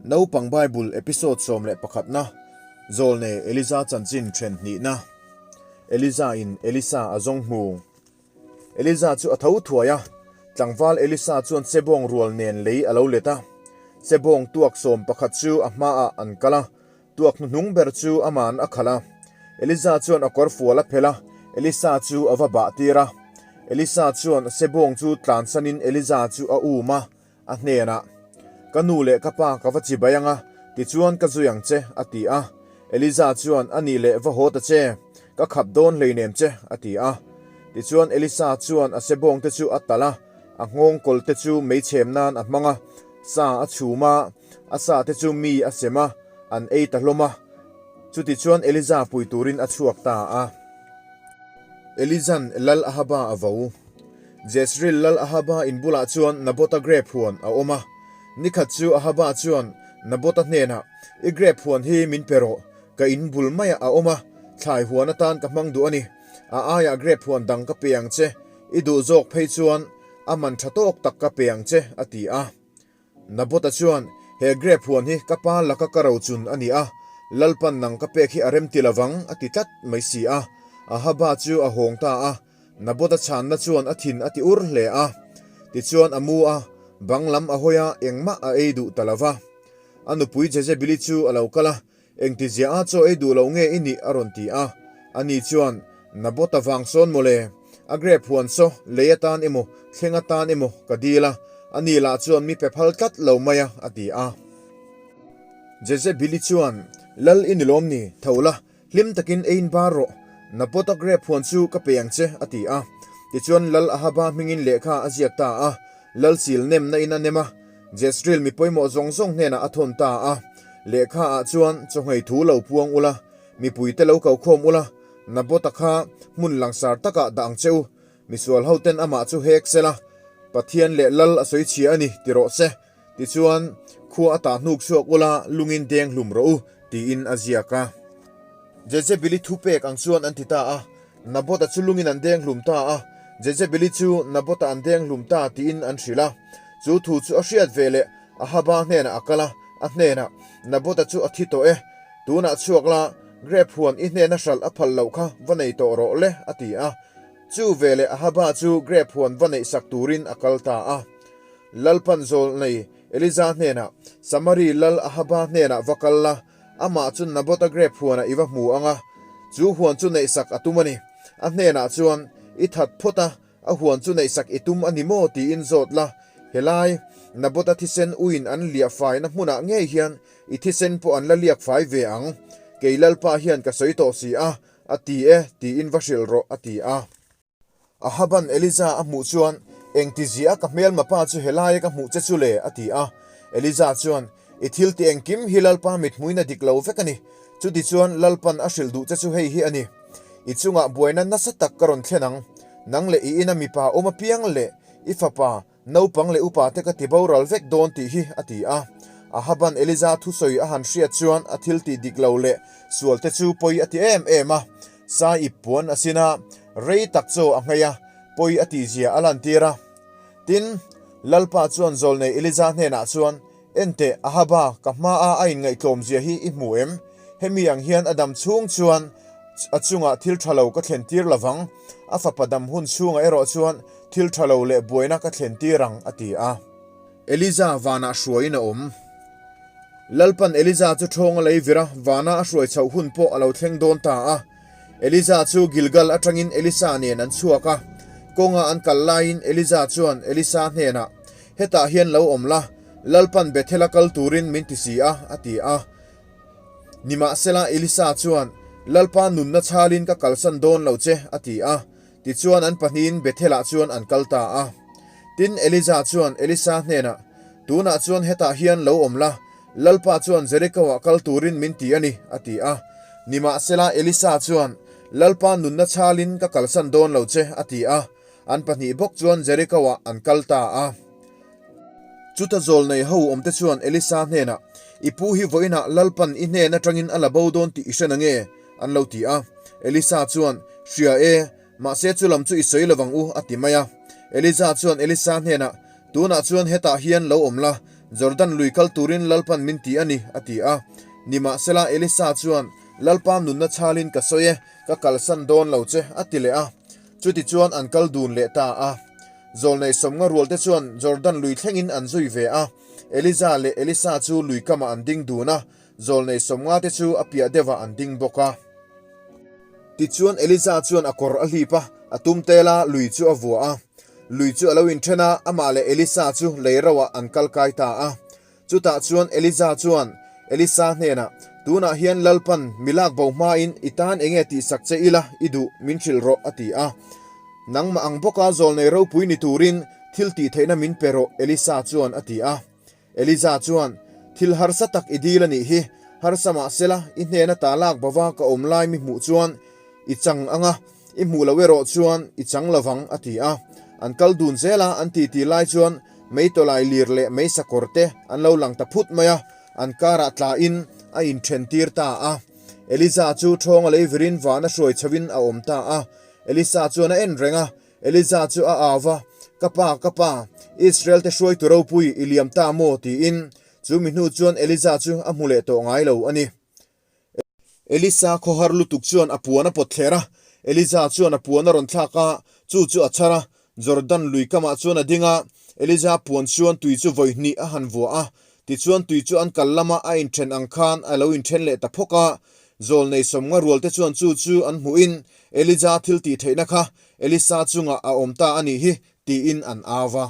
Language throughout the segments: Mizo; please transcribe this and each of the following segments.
Naupang Bible episode 11 na, Zawlne Eliza chanchin then hnihna. Eliza in Elisa a zawng hmu. Eliza chu a tho thuai a, tlangval Elisa chuan chebawng rual nen lei a lo let a. Chebawng tuak 11 chu a hmaah an kal a, tuak hnuhnung ber chu aman a khalh a. Eliza chuan a kawr fual a phelh a, Elisa chu a va bah tir a. Elisa chuan chebawng chu tlansanin Eliza chu a um a, a hnenah, Ka nu leh ka pa ka va chi bai ang a, tichuan ka zui ang che, a ti a. Eliza chuan, A nih leh va haw ta che, ka khap dawn hleinem che, a ti a. Tichuan Elisa chuan a sebawngte chu a talh a, a nghawng kawlte chu meichhem nan a hmang a, sa a chhum a, a sate chu mi a sem a, an ei ta hlawm a. Chutichuan Eliza pui turin a chhuak ta a. Eliza'n Lal Ahaba a vo. Jezreel lal Ahaba in bulah chuan Nabota grep huan a awm a. Nikhat chu Ahaba chuan Nabota hnenah, I grep huan hi min pe rawh, ka in bul maiah a awm a, thlai huan atan ka hmang duh a ni. A aiah grep huan dang ka pe ang che, i duh zawk phei chuan a man tha tawk tak ka pe ang che, a ti a. Nabota chuan, He grep huan hi ka pa laka ka rochun a ni a, Lalpan nang ka pek hi a rem ti lovang, a ti tlat mai si a. Ahaba chu a hawng ta a, Nabota chhanna chuan a thin a ti ur hle a. Tichuan a mu a, bang lam a hawi a, engmah a ei duh ta lo va. A nupui Jezebeli chu a lo kal a, Engtizia a chaw ei duh loh nge i nih? a rawn ti a. Ani chuan, Nabota vang sawn mawle, a grep huan saw lei atan emaw thleng atan emaw ka dil a, ani lah chuan mi pe phal tlat lo mai a, a ti a. Jezebeli chuan, Lal i ni lawm ni, tho la, Hlim takin ein bar rawh, Nabota grep huan chu ka pe ang che, a ti a. Tichuan Lal Ahaba hmingin lehkha a ziak ta a, Lal sil nemna in a nem a, Jezreel mi pawimawh zawng zawng hnenah a thawn ta a. Lehkha ah chuan chawngei thu lo puang ula, mipuite lo ko khawm ula, Nabota kha hmun langsar takah dah ang che u, misual hoten amah chu hek sela, Pathian leh Lal a sawi chhia a ni, ti rawh se. Tichuan, khua a tah hnuk chhuak ula, lungin deng hlum rawh u, tiin a ziak a. Jezebeli thu pek ang chuan an ti ta a. Nabota chu lungin an deng hlum ta a. Jezebeli chu Nabota an deng hlum ta tiin an hrilh a. Chu thu chu a hriat ve leh Ahaba hnenah a kal a, a hnenah, Nabota chu a thi tawh e. Tunah chhuak la, grep huan i hnena hralh a phal loh kha va nei tawh rawh le, a ti a. Chu veleh Ahaba chu grep huan va neihsak turin a kal ta a. Lalpan zawl nei Eliza hnenah, Samari lal Ahaba hnenah va kal la, amah chu Nabota grep huanah i va hmu ang a, chu huan chu neihsak a tum a ni. A hnenah chuan, I that phawt a, a huan chu neihsak i tum a ni maw? tiin zawt la, helai, Nabota thisen uin an liah faina hmunah ngei hian i thisen pawh an la liak fai ve ang. Kei Lalpa hian ka sawi tawh si a, a ti e, tiin va hrilh rawh, a ti a. Ahaban Eliza a hmuh chuan, Engtizia ka hmelma pa chu helaia ka hmuh che chu le? a ti a. Eliza chuan, I thil ti engkim hi Lalpa mithmuina dik lo vek a ni. Chuti chuan Lalpan a hrilh duh che chu hei hi a ni. I chungah buaina nasa tak ka rawn thlen ang. Nang leh i ina mipa awm apiang leh i fapa, Naupang leh upa te ka ti boral vek dawn tih hi, a ti a. Ahaban Eliza thusawi a han hriat chuan a thil tih dik lo leh sual te chu pawi a ti em em a. Sai ip puan a sin a, rei tak chaw a nghei a, pawi a tih zia a lantir a. Tin, Lalpa chuan zawlnei Eliza hnenah chuan, Enteh, Ahaba, ka hmaa a inngaihtlawm zia hi i hmu em? Hemi ang hian a dam chhung chuan a chungah thil tha lo ka thlen tir lovang, a fapa dam hun chhungah erawh chuan thil tha lo leh buaina ka thlen tir ang, a ti a. Eliza vanah hruaiin a awm. Lalpan Eliza chu thawng a lei vir a, vana a hruai chhoh hun pawh a lo thleng dawn ta a. Eliza chu Gilgal atangin Elisa nen an chhuak a. Kawnga an kal laiin Eliza chuan Elisa hnenah, Hetah hian lo awm la, Lalpan Bethel-a kal turin min ti si a, a ti a. Nimahsela, Elisa chuan, Lalpa nunna chhalin ka kalsan dawn lo che, a ti a. Tichuan an pahnihin Bethel-ah chuan an kal ta a. Tin, Elija chuan Elisa hnenah, Tunah chuan hetah hian lo awm la, Lalpa chuan Jeriko-ah kal turin min ti a ni, a ti a. Nimahsela, Elisa chuan, Lalpa nunna chhalin ka kalsan dawn lo che, a ti a. An pahnih bawk chuan Jeriko-ah an kal ta a. Chuta zawlnei ho awmte chuan Elisa hnenah, I pu hi vawiinah Lalpan i hnen atangin a la bo dawn tih i hre na nge? an lo ti a. Elisa chuan, Hria e, mahse chu lam chu i sawi lovang u, a ti mai a. Elija chuan Elisa hnenah, Tunah chuan hetah hian lo awm la, Jordan lui kal turin Lalpan min ti a ni, a ti a. Nimahsela, Elisa chuan, Lalpa nunna chhalin ka sawi e, ka kalsan dawn lo che, a ti leh a. Chutichuan an kal dun leh ta a. Zawlnei sawmnga rualte chuan Jordan lui thlengin an zui ve a. Elija leh Elisa chu lui kamah an ding dun a, zawlnei sawmnga te chu a piah deuhah an ding bawk a. Tichuan Elija chuan a kawr a hlip a, a tum tel a, lui chu a vua a. Lui chu a lo inthen a, amah leh Elisa chu lei rauhah an kal kai ta a. Chutah chuan Elija chuan Elisa hnenah, Tunah hian Lalpan mi lak bo hmain i tan enge tihsak che ila i duh min hrilh rawh, a ti a. Nangmah ang bawka zawlnei ropui ni turin thil tihtheihna min pe rawh, Elisa chuan a ti a. Elija chuan, Thil harsa tak i dil a nih hi, harsa mah sela i hnena ta lak bova ka awm lai mi hmuh chuan i chang ang a, i hmuh loh erawh chuan i chang lovang, a ti a. An kal dun zel a, an titi lai chuan mei tawlai lir leh mei sakawr te an lo lang ta phut mai a, an karah tlain a inthen tir ta a. Elija chu ṭhawnga lei virin vana hruai chhoin a awm ta a. Elisa chuan a en reng a, Elija chu a au va, Ka pa, ka pa, Israel-te hruaitu ropui i liam ta maw? tiin. Chu mi hnu chuan Elija chu a hmu leh tawh ngai lo a ni. Elisa khawhar lutuk chuan a puan a pawt thler a, Elija chuan a puan a rawn thlak a, chu chu a chhar a. Jordan lui kamah chuan a ding a, Elija puan chuan tui chu vawi hnih a han vuah a. Tichuan tui chu an kal lama a inthen ang khan a lo inthen leh ta phawk a. Zawlnei sawmnga rualte chuan chu chu an hmuhin Elija thil tih theihna kha Elisa chungah a awm ta a nih hi, tiin an au va.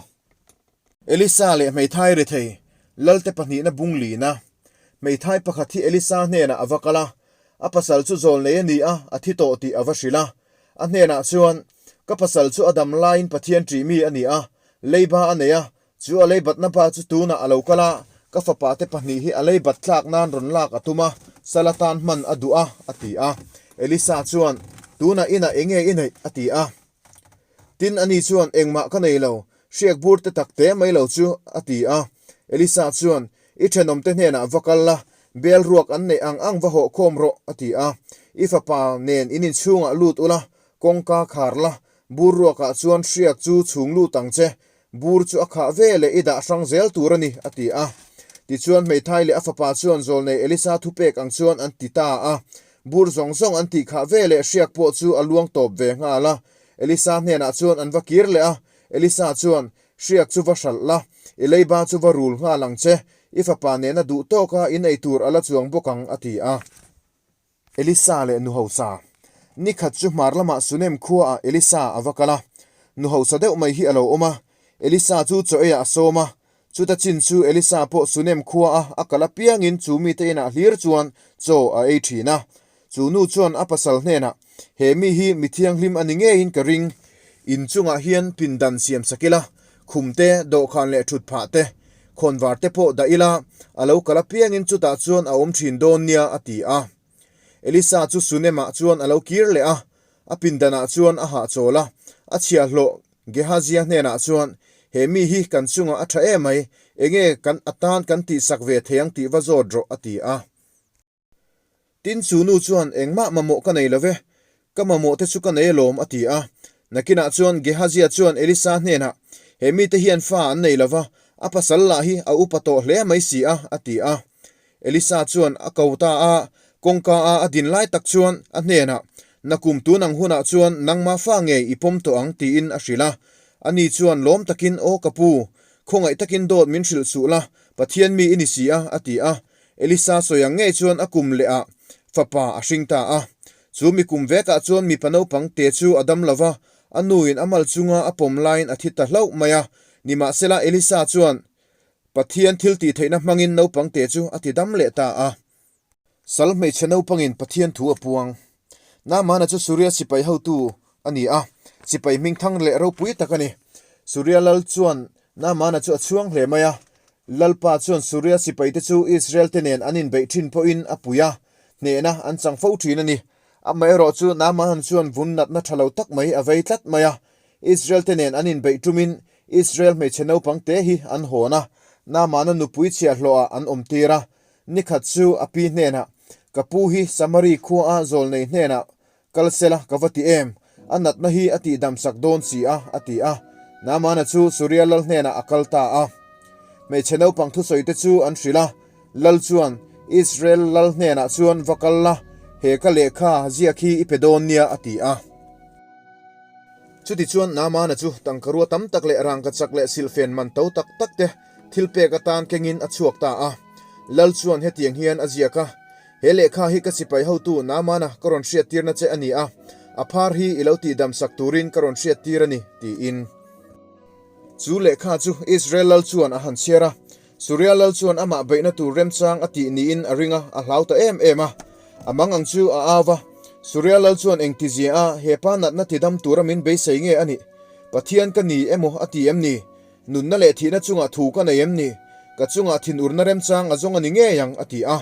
Elisa leh hmeithai rethei Lalte pahnihna bung lina hmeithai pakhat hi Elisa hnenah a va kal a, a pasal chu zawlnei a ni a, a thi tawh tih a va hrilh a. A hnenah chuan, Ka pasal chu a dam laiin Pathian ṭih mi a ni a, leiba a nei a, Chu a leibatna pa chu tunah a lo kal a, ka fapa te pahnih hi a leibat tlak nan rawn lak a tum a, sal atan hman a duh a, a ti a. Elisa chuan, Tunah inah eng nge i neih? a ti a. Tin, ani chuan, Engmah ka nei lo, hriak bur te tak te mai lo chu, a ti a. Elisa chuan, I thenawmte hnenah va kal la, bel ruak an neih ang ang va hawh khawm rawh, a ti a. I fapa nen in inchhungah lut ula, kawngka khar la, bur ruakah chuan hriak chu chhung lut ang che, Bur chu a khah ve leh i dah hrang zel tur a ni, a ti a. Tichuan hmeithai leh a fapa chuan zawlnei Elisa thupek ang chuan an ti ta a. Bur zawng zawng an tih khah ve leh hriak pawh chu a luang tawp ve nghal a. Elisa hnenah chuan an va kir leh a. Elisa chuan, Hriak chu va hralh la, i leiba chu va rul nghal ang che, i fapa nena duh tawka in ei tur a la chuang bawk ang, a ti a. Elisa leh nu hausa. Ni khat chu hmar lamah Sunem khuaah Elisa a va kal a, nu hausa deuh mai hi a lo awm a. Elisa chu chaw eiah a sawm a, chuta chin chu Elisa pawh Sunem khuaa a kal apiangin chu mite inah hlir chuan chaw a ei thin a. Chu nu chuan a pasal hnenah, He mi hi mi thianghlim a ni ngeiin ka ring. In chungah hian pindan siam sak ila, khum te, dawhkhan leh thut phah te, Khawnvar te pawh dah ila, a lo kal apiangin chutah chuan a awm thin dawn nia, a ti a. Elisa chu Sunemah chuan a lo kir leh a, a pindanah chuan a hahchawl a. A chhiahhlawh Gehazia hnenah chuan, He mi hi kan chungah a tha emai, enge kan atan kan tihsak ve thei ang tih va zawt rawh, a ti a. Tin, chu nu chuan, Engmah mamawh ka nei lo ve, ka mamawh te chu ka nei alawm, a ti a. Nakinah chuan Gehazia chuan Elisa hnenah, He mite hian fa an nei lo va, a pasal lah hi a upa tawh hle mai si a, a ti a. Elisa chuan a ko ta a, kawngka a a din lai tak chuan a hnenah, Nakum tun ang hunah chuan nangma fa ngei i pawm tawh ang, tiin a hrilh a. Ani chuan lawm takin, Aw ka pu, khawngaih takin dawt min hrilh suh la, Pathian mi i ni si a, a ti a. Elisa sawi ang ngei chuan a kum leh ah fapa a hring ta a. Chu mi kum vekah chuan mipa naupang te chu a dam lo va, a nuin a mal chunga a pawm laiin a thi ta hlauh mai a. Nimahsela Elisa chuan Pathian thil tih theihna hmangin naupang te chu a ti dam leh ta a. Sal hmeichhe naupangin Pathian thu a puang. Naamana chu Suria sipai hotu a ni a, sipai hmingthang leh ropui tak a ni. Suria lal chuan Naamana chu a chhuang hle mai a, Lalpa chuan Suria sipaite chu Israel-te nen an inbeih thin pawhin a pui a, hnehna an chang fo thin a ni. Amaherawh chu Naaman chuan vun natna tha lo tak mai a vei tlat mai a, Israel-te nen an inbeih tumin Israel hmeichhe naupang te hi an hawn a, Naamana nupui chhiahhlawhah an awmtir a. Nikhat chu a pi hnenah, Ka pu hi Samari khuaa zawlnei hnenah Kal sela ka va ti em? A natna hi a tihdam sak dawn si a, a ti a. Naamana chu Suria lal hnenah a kal ta a. Hmeichhe naupang thusawi te chu an hrilh a, Lal chuan, Israel lal hnenah chuan va kal la, he ka lehkha ziak hi i pe dawn nia, a ti a. Chutichuan Naamana chu tangkarua tam tak leh rangkachak leh silhfen man to tak tak te thil pek atan kengin a chhuak ta a. Lal chuan hetiang hian a ziak a, He lehkha hi ka sipai hotu Naamana ka rawn hriattirna che a ni a, a phar hi i lo tihdam sak turin ka rawn hriattir a ni, tiin. Chu lehkha chu Israel lal chuan a han chhiar a, Suria lal chuan amah beihna tur remchang a tih niin a ring a, a hlau ta em em a. A mang ang chu a au va, Suria lal chuan engti zia a, he pa natna tidam tura min beisei nge a nih? Pathian ka ni emaw a ti em ni? Nunna leh thihna chungah thu ka nei em ni? Ka chungah thinurna remchang a zawng a ni ngei ang, a ti a.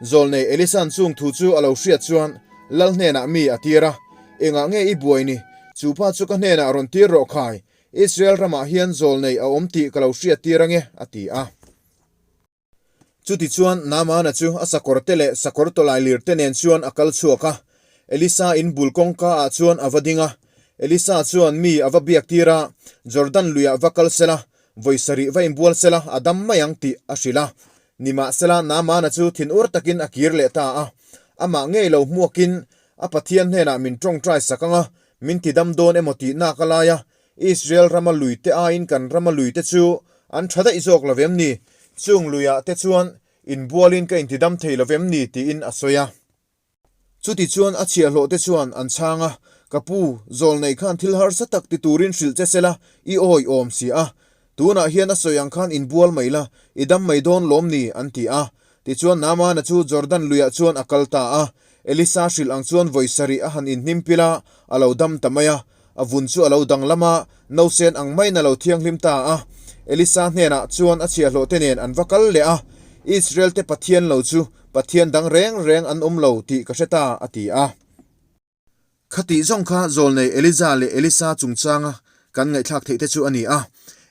Zawlnei Elisa'n chung thu chu a lo hriat chuan lal hnenah mi a tir a, Engah nge i buai ni? Chu pa chu ka hnenah rawn tir rawh khai, Israel ramah hian zawlnei a awm tih ka lo hriat tir ange, a ti a. Chutichuan Naamana chu a sakawrte leh sakawr tawlailirte nen chuan a kal chhuak a, Elisa in bul kawngka ah chuan a va ding a. Elisa chuan mi a va biak tir a, Jordan luiah va kal sela, vawi sarih va inbual sela a dam mai ang tih a hrilh a. Nimahsela Naamana chu thinur takin a kir leh ta a, amah ngei lo hmuakin a Pathian hnenah min tawngtai sak ang a, Min ti dam dawn emaw tih nak a lai a, Israel rama lui te aiin kan rama lui te chu an tha daih zawk lo vem ni? Chung luiah te chuan inbualin ka inti dam thei lo vem ni? tiin a sawi a. Chuti chuan a chhiahhlawh te chuan an chhang a, Ka pu, zawlnei khan thil harsa tak ti turin hrilh che sela i awi awm si a. Tunah hian a sawi ang khan inbual mai la, i dam mai dawn lawm ni? an ti a. Tichuan Naamana chu Jordan luiah chuan a kal ta a, Elisa hrilh ang chuan vawi sarih a han inhnim pil a, a lo dam ta mai a. A vun chu a lo danglam a, nausen ang maiin a lo thianghlim ta a. Elisa hnenah chuan a chhiahhlawhte nen an va kal leh a, Israel-te Pathian lo chu Pathian dang reng reng an awm lo tih ka hre ta, a ti a. Khatih zawng kha zawlnei Elija leh Elisa chungchanga kan ngaihthlak theih te chu a ni a.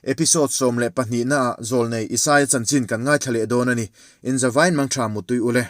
Episode 12 naah zawlnei Isaia chanchin kan ngaithla leh dawn a ni. Inzavain mangtha mutui ule.